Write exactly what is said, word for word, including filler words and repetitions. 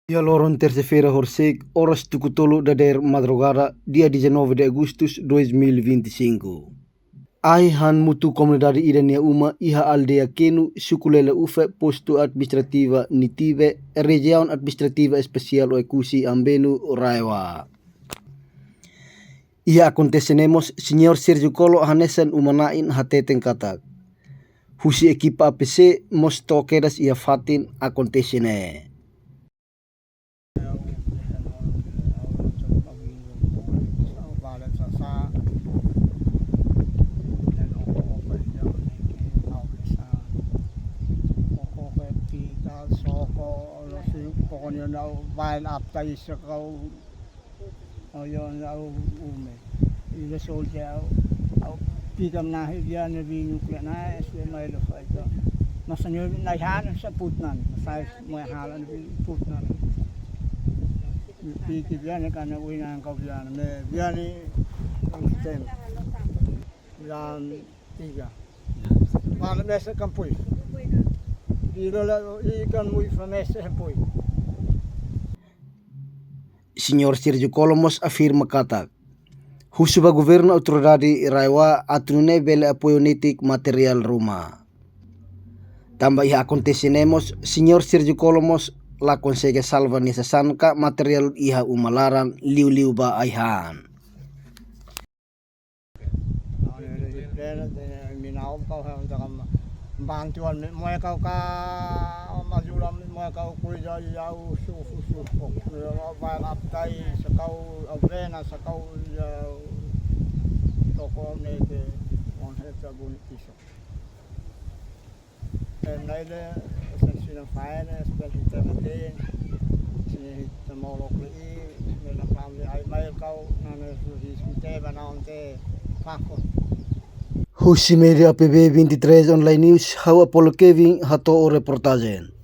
Iha loron tersa-feira horisehik, oras tuku tolu dadeer madrugada, dia dezanove de agosto dois mil e vinte e cinco. Ai-han mutu komunidade ida nia uma iha aldeia Kenu, suku Lele Ufe, postu administrativa Nitibe, rejiaun administrativa espesiál Oekusi Ambenu, RAEOA. Iha akontese ne'e mós, Señór Sérgio Colo hanesan uma-na'in hateten katak husi ekipa A P C mós to'o kedas iha fatin akontese ne'e. Pokoknya nak bail apa isi kau. Oh, yo, na u ume. Ida soldier au, au pika na he dia ne vinu ke na, e sue mai lo fai to. Masa nyo na ihan sa putnan, sai mo hala ne vinu putnan. Piki dia ne kana wina kau dia ne, me dia ne konsisten. Yang tiga. Mana mesa kampus. Ilo la ikan mui famese hempui. Señór Sérgio Colo mós afirma katak husu ba governu autoridade RAEOA atu nune'e bele apoiu netik materiál ruma. Tanba iha akontese ne'e mós, Señór Sérgio Colo mós la konsege salva nia sasán ka materiál iha uma laran liuliu ba ai-han. Minau kau hau takam bantuan mi moe kau ka majula mi moe kau kuida ya usu usu. Vai laptai sakau avena sakau ya toko ne ke on heta buni iso. Naile sen sina faene spel hita mate sini hita molok le i. Mena family ai mai kau nane su his mite bana onte fakon. Husi média A P B vinte e três Online News, ha'u Apollo Kevin hato'o reportajen.